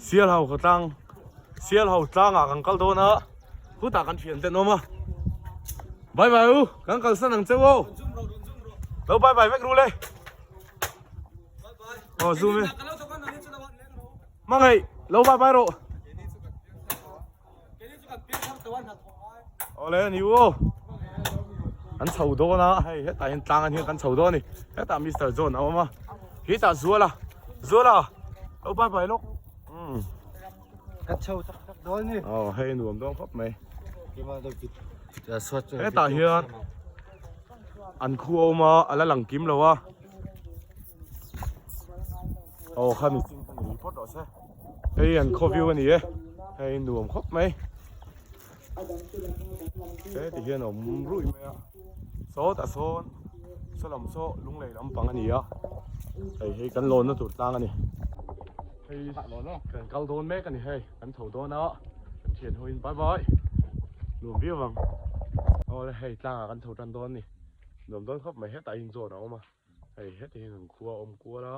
Sialhau khawtlang Sialhau tlangah kan kal dawn a khutah kan thian te an awm a bye bye u kan kalsan ang che u lo bye bye vek ru le aw zoom e hmangaih lo bye bye rawh. Awle a ni u aw an chho dawn a hei hetah hian tlang an hian kan chho dawn a ni hetah Mister John a awm a khitah Zuala Zuala lo bye bye lawk umm kan chho tak tak dawn a ni aw hei nuam dawn khawp mai hetah hian an khu a awm a a la lang kim lo a aw khami ching kha ni phawt rawh se. Hei an khaw view a ni e, hei nuam khawp mai. He ti hian a awm ruih mai a, sawtah sawn saw lam saw lunglei lampang a ni a, hei hei kan lawnna tur tlang a ni. Hei kan kal dawn mek a ni hei, kan chho dawn a, kan thian ho in bye bye nuam viau ang. Awle hei tlangah kan chho tan dawn a ni, nuam dawn khawp mai hetah hian zawn a awm a, hei heti hian kan khua a awm kual a.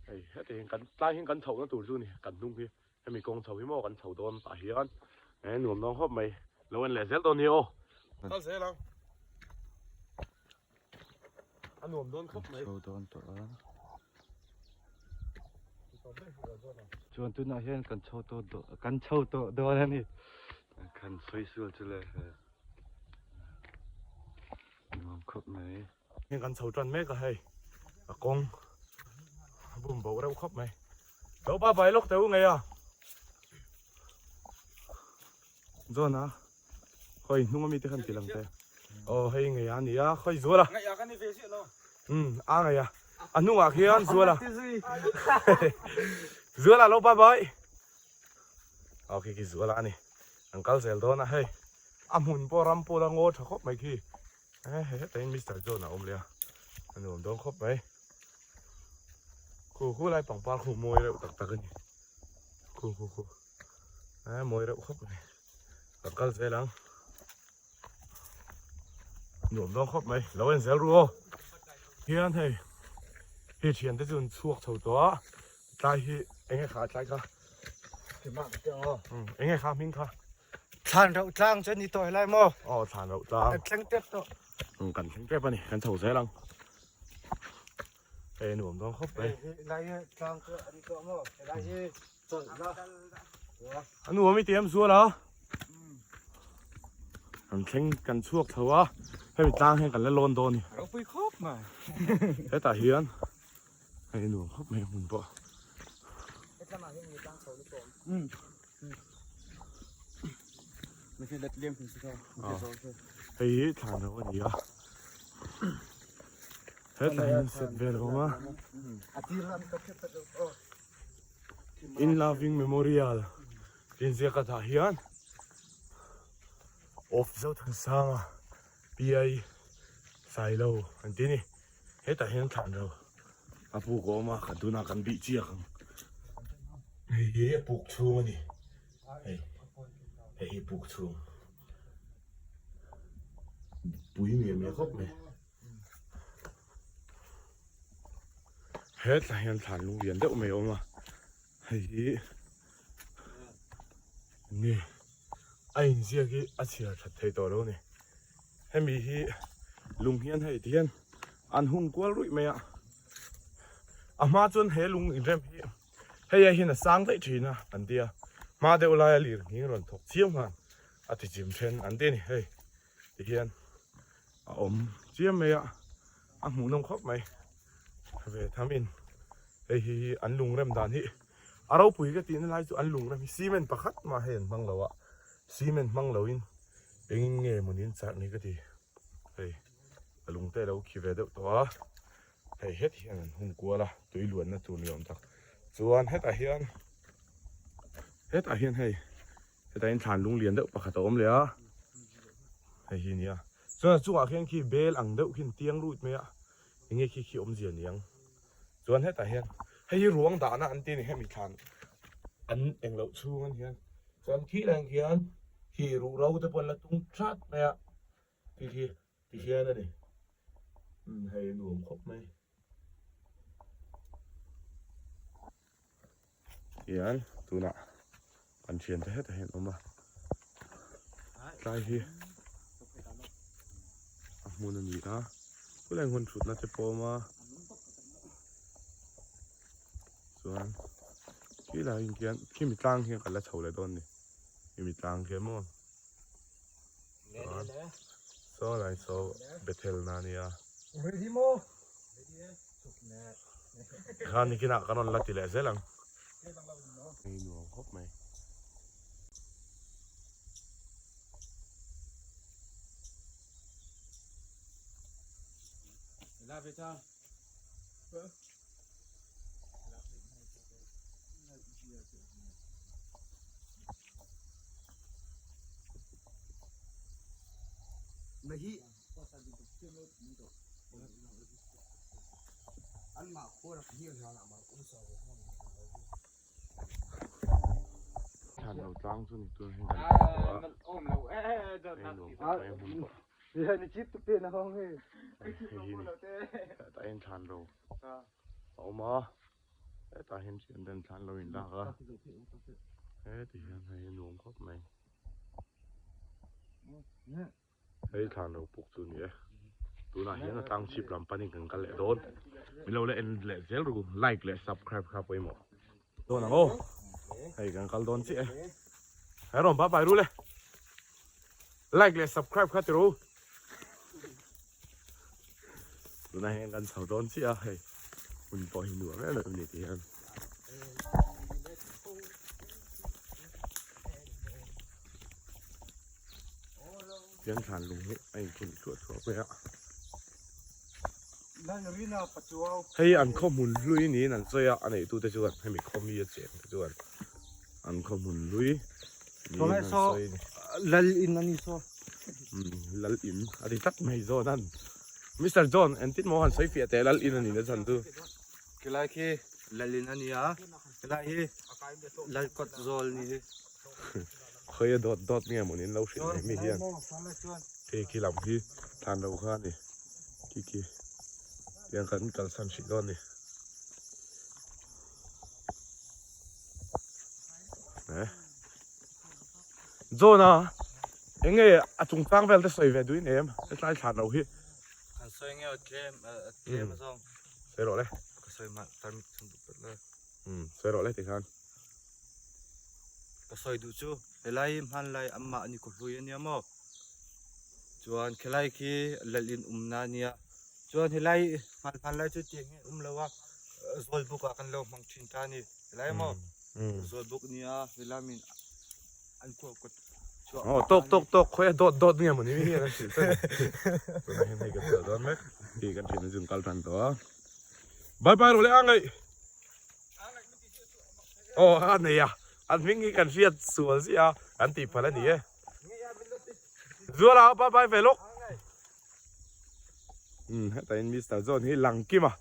Hei heti hian kan tlai hian kan chhohna tur chu a ni kan hnung hi hemi kawng chho hi maw kan chho dawn tah hian eh nuam dawn khawp mai lo en leh zel dawn hi aw. Kal zel ang a nuam dawn khawp mai. Chho dawn tawh a. Chuan tunah hian kan chho tawh kan chho tawh dawn a ni. Kan sawi sual chu le nuam khawp mai. Heng kan chho tan mek a hei a kawng a bum bo reuh khawp mai lo ba bai lawk teh u ngei a zawn a khawi hnung ami te khan ti lang teh aw hei ngei a ni a khawi zual a um a ngei a a hnungah khian zual a zual a lo ba bai aw khi khi zual a ni an kal zel dawn a hei a hmun pawh ram pawh la ngaw tha khawp mai khi. He he hetah hian Mister John a awm leh a, a nuam dawn khawp mai. Khu khu lai pangpar khu mawi reuh tak tak a ni. Khu khu khu a mawi reuh khawp mai. Kan kal zel ang. Nuam dawn khawp mai, lo en zel ru aw. Hian hei hi thian te chu an chhuak chho tawh a, tlai hi eng nge kha a tlai kha? Eng nge kha hming kha? Thlan rauh tlang chu a ni tawh helai maw? Aw thlan rauh tlang. Kan thleng tep tawh. Um kan thleng tep a ni, kan chho zel ang. Hei nuam dawn khawp mai. Hei lai hi tlang chu a ni tawh maw? Helai hi chawlh na. A nuam i ti em zual a? Kan thleng kan chhuak chho a, hemi tlang hian kan la lawn dawn a ni. Ropui khawp mai. Hetah hian hei nuam khawp mai hmun pawh. Hetlamah hian mi tlang chho ni tawh. Um. Hei hi thlan lo a ni a hetah hian set vel a awm a in loving memorial inziak atah hian of Zothansanga Piai Sailo an ti a ni hetah hian thlan lo a puk a awm a kan tunah kan bih chiak ang hei hi a puk chhung a ni hei hei hi puk chhung pui miah miah khawp mai hetah hian thlan lung lian deuh mai a awm a hei hi enge a inziak hi a chhiar that thei tawh lo a ni. Hemi hi lung hian hei ti hian an hung kual ruih mai a, a hma chuan he lung inrem hi hei ai hian a sang daih thin a an ti a, hma deuh laia lir nghing rawn thawk chiam khan a ti chim then an ti a ni hei ti hian a awm chiam mai a, a hmuhnawm khawp mai ve thamin hei hi an lung rem dan hi a ropui ka tihna lai chu an lung rem hi cement pakhat mah hei an hmang lo a cement hmang loin. Engin nge maw niin chak ni ka ti hei a lung te alo khi ve deuh tawh a hei heti hian an hung kual a tui luanna tur ni awm tak chuan hetah hian hetah hian hei hetah hian thlan lung lian deuh pakhat a awm leh a hei hi a ni a chuan a chungah khian khi bel ang deuh khi an tiang lut mai a enge khi khi awmzia ni ang chuan hetah hian hei hi ruang dahna an ti a ni hemi thlan an engloh chhung an hian chuan khi lah hian khi ruh ro te pawh an la tung that mai a khi khi ti hian a ni umm hei a nuam khawp mai. Hian tunah kan thian te hetah hian awm a tlai hi a hmun a ni a chulai hmun thutna te pawh a awm a chuan khi laiah khian khimi tlang hian kan la chho leh dawn a ni khimi tlang khian maw chuan saw lai saw Bethel na nia. Khan nikinah kan rawn la ti leh zel ang. Hei nuam khawp mai. Thlan lo tlang chu ni tur hian kan tawh a, hei nuam khawp mai a hmun pawh. Hei hi ni hetah hian thlan lo a awm a, hetah hian thian ten thlan lo in lak a, heti hian hei a nuam khawp mai. Hei thlan lo puk chu ni e. Tunah hian a tlang chhip lam panin kan kal leh dawn. Min lo la en leh zel ru like leh subscribe kha pawimawh. Dawn ang aw. Hei kan kal dawn chiah e. Hei rawn bye bye ru le. Like leh subscribe kha ti ru. Tunah hian kan chho dawn chiah a hei. Hun pawh hi nuam em em a ni ti hian. Pian thlan lung hi a inphun thluah thluah mai a. Hei an khaw hmun hlui niin an sawi a, a neihtute chuan hemi khaw mi a cheng te chuan an khaw hmun hlui niin an sawi a ni. Lal in a ni saw. Lal in a ti tlat mai John an. Mister John engtin maw han sawi fiah teh Lal in a ni na chhan chu. Khilai khi Lal in a ni a, khilai hi Lal kawt zawl ni hi. Khawi a dawt dawt nge maw nin lo hrilh mai mi hian khi khi lam hi thlan lo kha a ni khi khi tiang kan kalsan hrih dawn a ni eh John a eng nge a chungchang vel te sawi ve duhin em hetlai thlan lo hi Kan sawi nge aw tlem tlem a zawng sawi rawh le ka sawi mah tarmit chhung duh pawt le sawi rawh le tikhan. Ka sawi duh chu helai hi hmanlai amah ni khaw hlui ania maw chuan khelai khi lal in umna ania chuan helai hman hmanlai chu tiang hi an awm lo a zawlbuk ah kan lo hmang thin ta a ni helai maw zawlbuk nia helai min an kuah kawt chhuah aw tawk tawk tawk khawi a dawt dawt nge mawni mi hian an hrilh che tunah hian hei kan chhuah dawn mek tih kan thian chu an kal tan tawh a bye bye rawh le a ngaih. Aw a nei a, an hming hi kan hriat sual ziah a, an tih phal a ni e. Zuala bye bye ve lawk. Umm hetah hian Mister John hi lang kim a.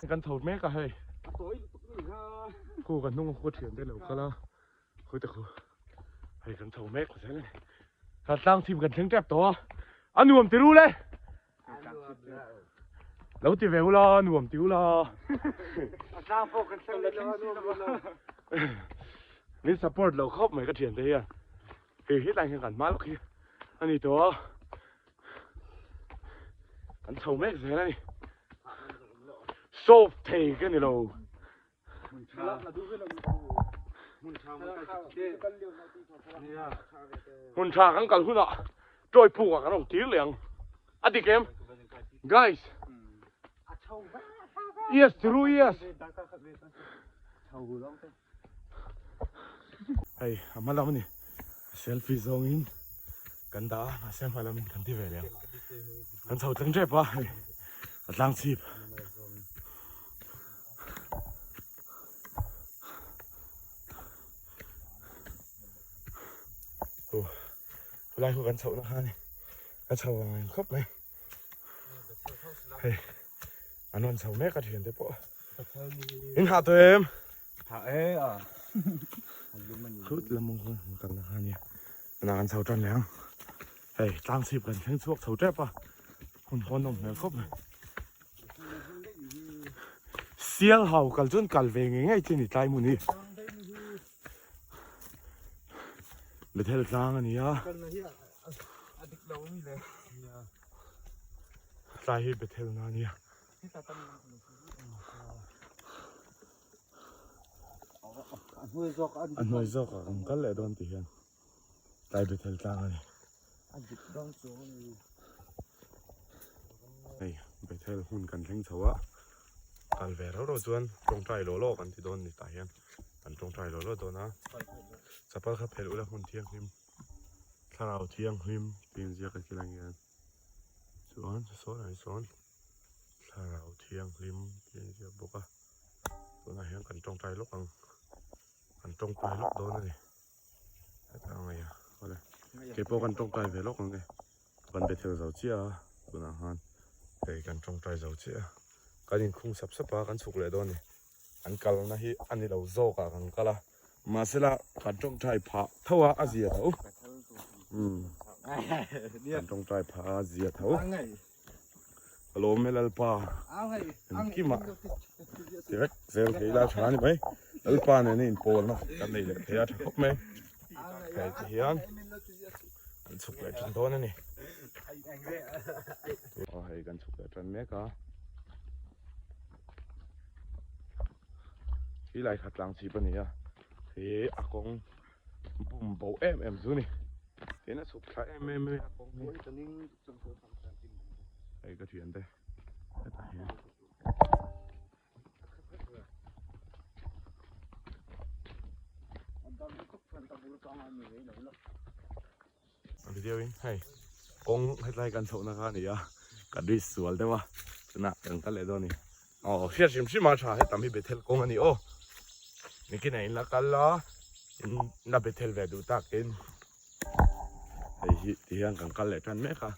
Kan tho mek a hei. Khu kan hnung khu thian te lo kal a. Khu te khu. Hei kan tho mek zel a ni. Kan tlang chhim kan thleng tep tawh a. A nuam ti ru le. Lo ti ve ula, nuam ti ula. A tlang pawh kan thleng leh lo a nuam lo. Min support lo khawp mai ka thian te hian. Hei hetlai hian kan hma lawk hi a ni tawh a. Kan chho mek zel a ni. Solve thei ka ni lo. Hmun tha kan kal hunah Troy puk ah kan awm tir leh ang a dik em guys yes true yes hei a hma lam a ni selfie zawngin kan dah a mahse a hma lamin kan ti ve leh ang kan chho tlang tep a hei a tlang chhip. Lai khu kan chhoh na kha ni ka chho ang reng khawp mai hei an rawn chho mek a thian te pawh in hah tawh em hah e a khut lamang kha kan na kha nia na kan chho tan leh ang hei tlang chhip kan thleng chhuak chho tep a hun hawn awm hmel khawp mai. Sial hau kal chuan kal ve ngei ngei chi ni tlai hmun hi. Bethel tlang a ni a. Tlai hi Bethel na a ni a. A hnuai zawk ah kan kal leh dawn tih hian tlai Bethel tlang a ni. Hei Bethel hmun kan thleng chho a, kal ve rauh rauh chuan tawngtai law law kan ti dawn ni tah hian kan tawngtai law law dawn a, chapal kha phelh ula hmun thianghlim thlarau thianghlim tih inziak a khilai hian chuan sawn ah sawn thlarau thianghlim tih a inziak bawk a tunah hian kan tawngtai lawk ang kan tawngtai lawk dawn a ni heta ang a awle keipawh kan tawngtai ve lawk ang e kan be thel zo chiah a tunah khan hei kan tawngtai zo chiah a kan inkhung sap sap a kan chhuk leh dawn a ni an kalna hi a ni lo zawk ah kan kal a mahsela kan tawngtai phah tho a a zia tho umm kan tawngtai phah a a zia tho. Ka lawm e Lalpa engkimah ti vek zel thei ila tha a ni mai Lalpa nena inpawlna kan nei leh thei a tha khawp mai hei te hian an chhuk leh tan dawn a ni aw hei kan chhuk leh tan mek a khi lai kha tlang chhip a ni a he a kawng bum bo em em chu a ni tin a chhuk thla em em mai a kawng hi. Hei ka thian te hetah hian a video in hei kawng hetlai kan chhoh na kha a ni a ka ri sual deuh a tunah kan kal leh dawn a ni aw hriat hrim hrim a tha hetam hi Bethel kawng a ni aw nikin ah in la kal a in la Bethel ve duh takin. Hei hi ti hian kan kal leh tan mek a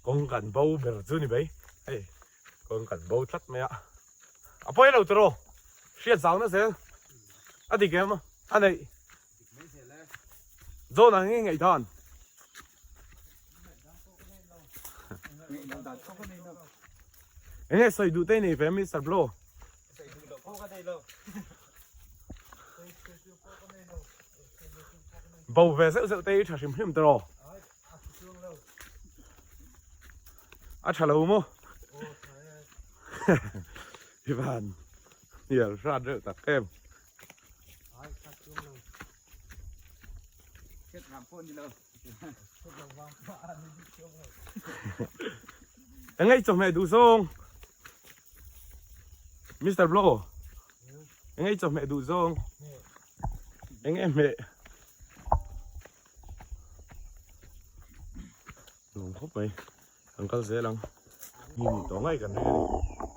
kawng kan bo ber chu ni mai hei kawng kan bo tlat mai a a pawi lo tiraw hriat zau na zel a dik em a neih zawn ang nge ngaih dan enge sawi duh te nei ve Mister Blo. Bo ve zeuh zeuh te hi tha hrim hrim tiraw? A tha lo maw? I van hnial hrat reuh tak em. Engei chawhmeh duh zawng. Mister Blo enge i chawhmeh duh zawng enge hmeh nuam khawp mai kan kal zel ang mi nih tawh ngai kan ring a ni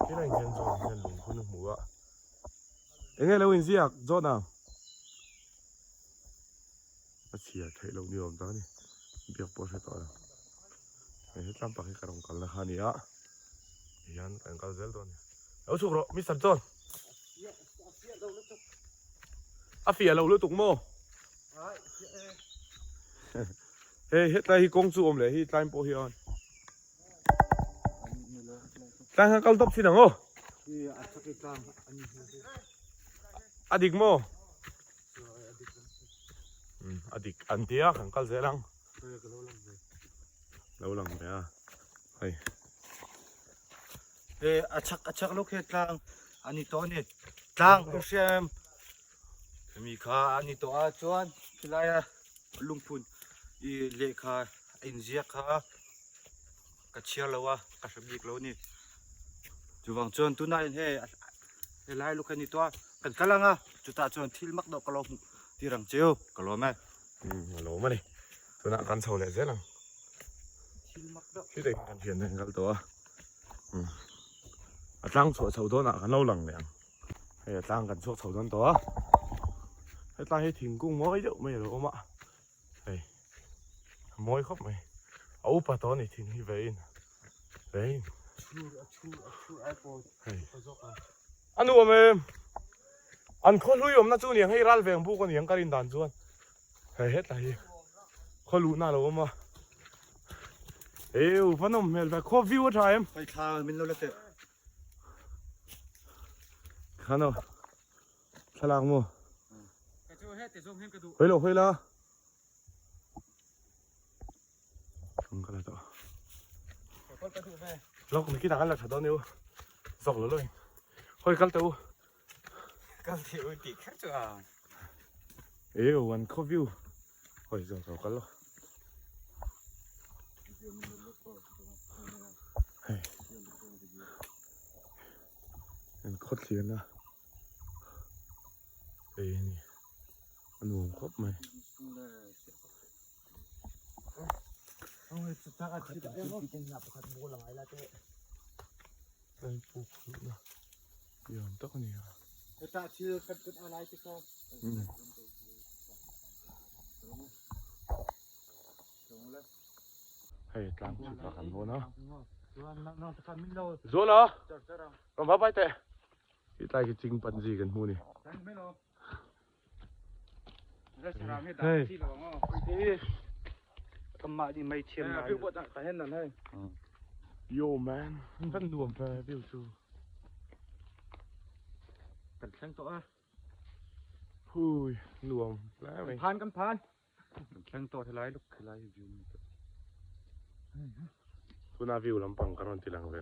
helai hian zawn hian lungphun a hmu a enge lo inziak zawt ang a chhiar theih loh ni awm tak a ni biak pawh a hre tawh lo hei hetlam pak hi ka rawn kalna kha a ni a tihian kan kal zel dawn a ni lo chhuk rawh mister John a fiah lo lutuk maw hei hetlai hi kawng chu awm leh hi tlai pawh hian tlai khan kal tawp thin ang aw a dik maw a dik an tia kan kal zel ang lo lang ve a hei e a chak a chak lo khe tlang ani to ni tlang ka hriam mi kha ani to a chuan khilai a lungphun i lehkha a inziak kha ka chhiar lo a ka hre bik lo ni chuvang chuan tunah hian hei helai luk a ni tawh a kan kal ang a chutah chuan thil mak deuh ka lo hmuh tir ang cheu ka lawm e a lawm a ni tunah kan chho leh zel ang thil mak deuh khi te kan thian te kan kal tawh a a tlang chhuah chho dawnah kan lo lang leh ang hei a tlang kan chhuak chho dawn tawh a hetlai hi thingkung mawi deuh mai a lo awm a. Hei a mawi khawp mai a upa tawh a ni thing hi ve in ve in hei a nuam em an khaw hlui awmna chu niang hei ral veng buk a niang ka rin dan chuan hei hetlai hi khaw luhna a lo awm a eu va nawm hmel ve khaw view a tha em hei thla min lo la teh. Tikhan aw thlalak maw? Hawi lo hawi la. Chung ka la tawh. Lok ni kinah kan la tha dawn aniu. Zawk lo lo in. Hawi kal teh u. Kal teh u tih kher chu a. Eo an khaw view. Hawi zawk lo kal lo. Hei. An khaw thlian a. Hei a ni. A nuam khawp mai. Hei puk luhna ni awm tak a ni a. Hei tlang chhip ah kan vawn a. Zuala! Rawn va pai teh. Hetlai khi chimpanzee kan hmu a ni. Hei. Yo man, kan nuam fe view chu. Kan thleng tawh a. Hui, nuam hle mai. Phan kan phan. Kan thleng tawh helai luk helai hi view ni tawh. Tuna view lampang kan rawn ti lang ve.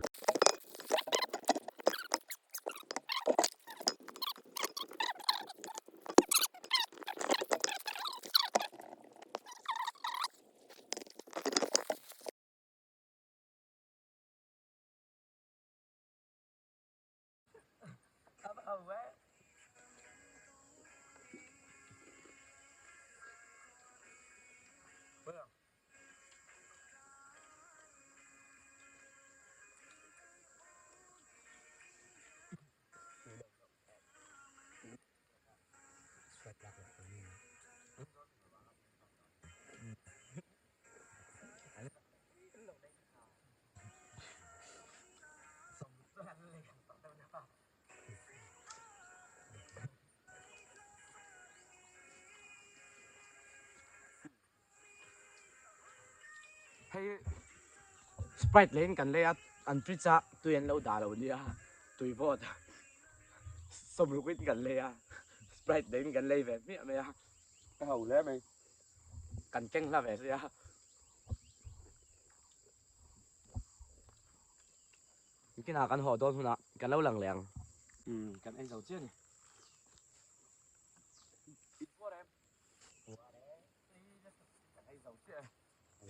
Hei Sprite leiin kan lei a, an fridge a tui an lo dah lo nia, tui vawt sawmrukin kan lei a, Sprite leiin kan lei ve hmiah mai a, ka ho hle mai, kan keng hla ve sia. Nikinah kan haw dawn hunah kan lo lang leh ang. Umm kan en zo chiah a ni.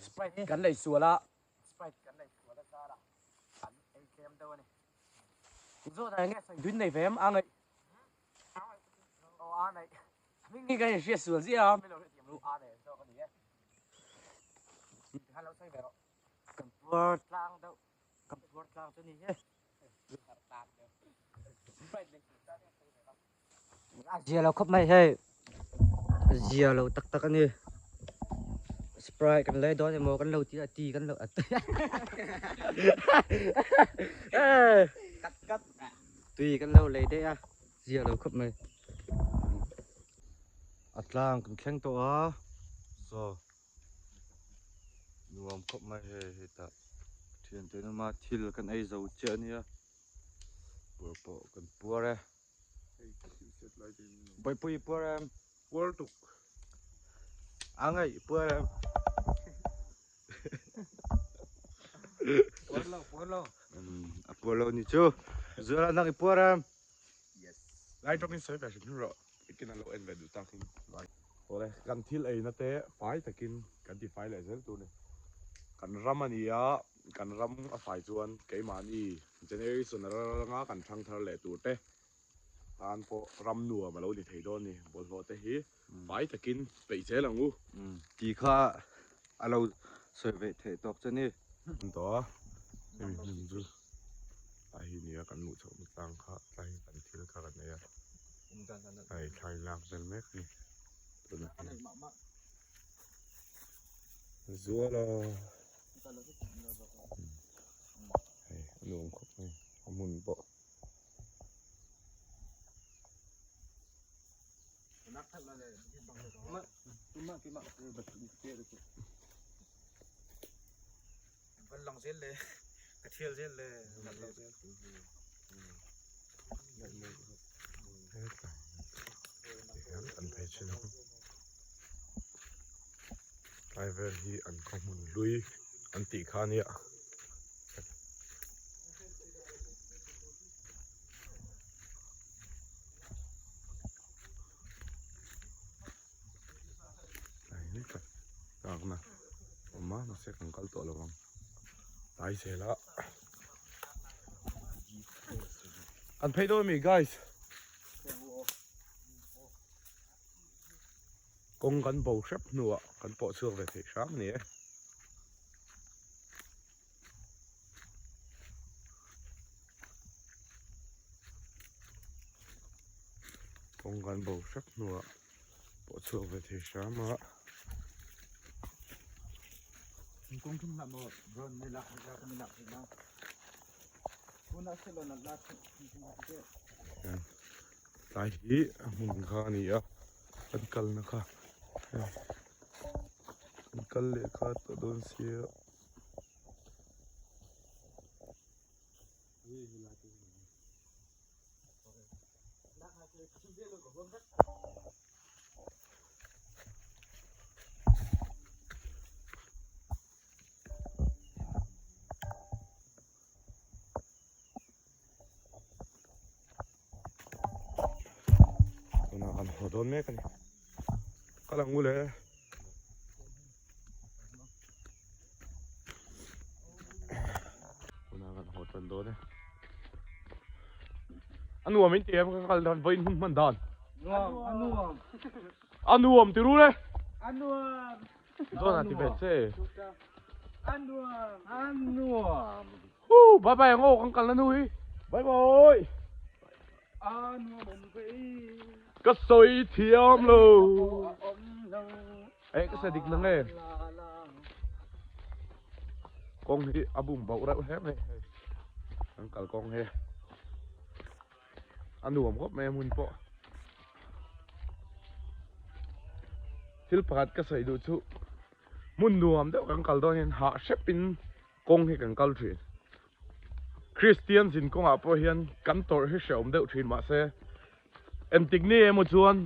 Sprite kan lei sual a, Sprite kan lei sual a zar a, kan ei tlem deuh a ni. Zawt ah enge sawi duin nei ve em a ngaih? Aw a neih. Hming hi ka inhriat sual ziah a, min lo hrethiam lo a nei ang zawk a ni e. Tikhan lo sawi ve rawh. Kan puar tlang deuh, kan puar tlang chu ni hi. A zia lo khawp mai hei, a zia lo tak tak a ni. Sprite kan lei dawn emaw kan lo ti a ti kan lo tui kan lo lei daih a zia lo khawp mai. A tlang kan thleng tawh a, saw nuam khawp mai hei hetah thiante lama thil kan ei zo chiah a nia. Puar pawh kan puar e. Bawihpui puar em? Puar tuk. A ngaih puar em? Puar lo, puar lo. A puar lo ni chu. Zuala nang i puar em? Yes. Lai tawngin sawi ve hrim hrim rawh. Ikin an lo en ve duh tak in. Awle, kan thil eina te fai takin kan ti fai leh zel tur ni. Kan ram a ni a, kan ram a fai chuan keimahni generation ranga kan thang thar leh tur te tan pawh ram nuam a lo ni thei dawn ni. Bawlhhlawh te hi fai takin peih zel ang u. Tih kha a lo sawi ve theih tawk che ni. An tawh a, hemi hmun chu a hi nia kan hmuh chhoh na tlang kha tlai hi kan thil kha kan ei a, hei thlai lak vel mek a ni tunah hian zual a hei a nuam khawp mai a hmun pawh. Van lang zel le ka thial zel le van lang zel. Helai vel hi an khaw hmun hlui an tih kha a nia. Tlakna awm a mahse kan kal tawh lo ang tlai zel a an phei dawn ami guys kawng kan bo hrep hnuah kan pawh chhuak ve thei hram a ni e. Kawng kan bo hrep hnuah pawh chhuak ve thei hram a. Tlai hi a hmun kha a ni a kan kalna kha hei kan kal leh kha tawh dawn sia. Tunah kan haw dawn mek a ni. Kal ang u le. Tunah kan haw tan dawn e. A nuam in ti em ka kal dan vawiin hun hman dan. Nuam, a nuam. A nuam ti ru le. A nuam. Zawn a ti ve che. A nuam, a nuam. Huu, bye bye ang aw kan kalna nu hi. Bye bye. A nuam awm ve. Ka sawi thiam lo. Eh ka sa dik na nge. Kawng hi a bum bauh reuh hle mai hei. Kan kal kawng hi a nuam khawp mai a hmun pawh. Thil pakhat ka sawi duh chu hmun nuam deuh kan kal dawn hian hah hrep in kawng hi kan kal thin. Kristian zin kawngah pawh hian kan tawrh hi hrehawm deuh thin mahse engtik ni emaw chuan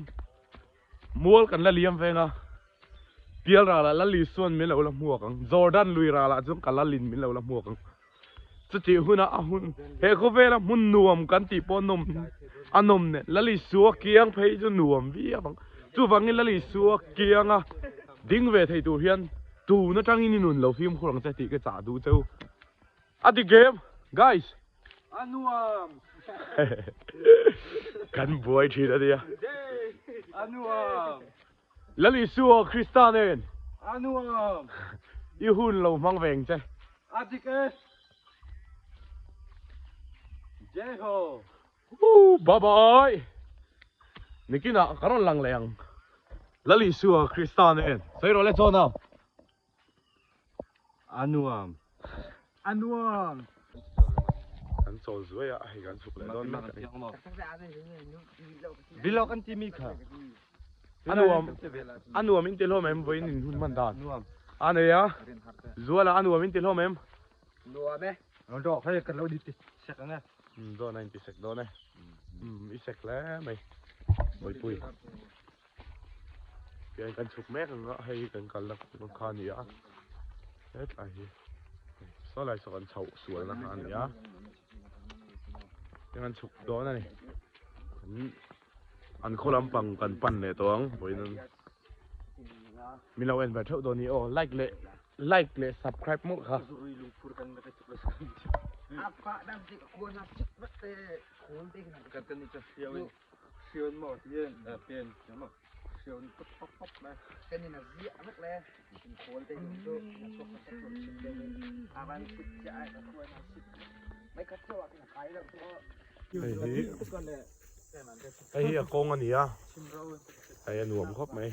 Mual kan la liam veng a, Pial ralah Lal Isua'n min lo la hmuak ang, Jordan lui ralah chuan ka Lalin min lo la hmuak ang. Chutih hunah a hun, he khawvela hmun nuam kan tih pawh nawm a nawm nen, Lal Isua kiang phei chu nuam viau ang. Chuvangin Lal Isua kianga ding ve thei tur hian tun atangin i nun lo fimkhur ang che tih ka chah duh che u. A ti game guys. A nuam. Kan buai thin a nia. A nuam. Lal Isua Krista nen. A nuam. I hun lo hmang veng che. A dik e. Jai ho. Woo bye bye. Nikinah ka rawn lang leh ang. Lal Isua Krista nen. Sawi rawh le chawn a. A nuam. A nuam. Kan chawl zuai a, hei kan chhuk leh dawn mek a ni. Bilok an timi kha. A nuam. A nuam in ti hlawm em vawiin in hun hman dan. Nuam. A nei a. Zuala a nuam in ti hlawm em. Nuam e. Ron rawk hei kan lo di ti sek ang e. Dawn a in ti sek dawn e. I sek hle mai. Bawihpui. Tihian kan chhuk mek ang a hei hi kan kalna kha a ni a hetlai hi saw lai saw kan chhoh sualna kha a ni a tihian kan chhuk dawn a ni an khaw lampang kan pan leh tawh ang vawiin an min lo en ve theuh dawn a ni aw like leh like leh subscribe mawlh kha. Hrion maw ti pen maw hrion pop pop pop mai. Kan in a ziah vek le in khawl te hi chu a chuak hmasa tur chim deuh in a van sit chiah ai ka khuan a sit mai khat chauh ah khin a kai lo chu Hei hi hei hi a kawng a ni a hei a nuam khawp mai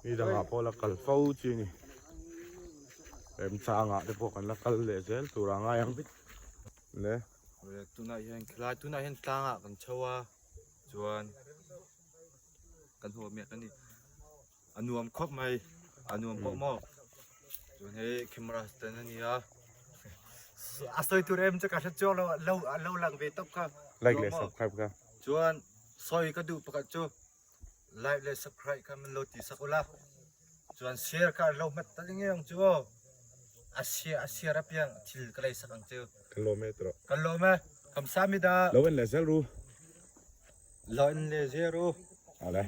mi dangah pawh la kal fo chi a ni remchangah te pawh kan la kal leh zel tur a ngai ang le. Tunah hian khilai tunah hian tlangah kan chho a chuan kan haw mek a ni a nuam khawp mai a nuam pawh maw chuan hei camera stand a ni a a sawi tur em chu ka hre chuang lo lo lo lang ve tawp kha like leh subscribe kha chuan sawi ka duh pakhat chu like leh subscribe kha min lo ti sak ula. Chuan share kha lo hmat tal ngei ang chu aw. A share a share apiang thil ka lei sak ang chu. Kan lawm e tawh. Kan lawm e. Kamsamida. Lo en leh zel ru. Lo en leh zel ru. Ale.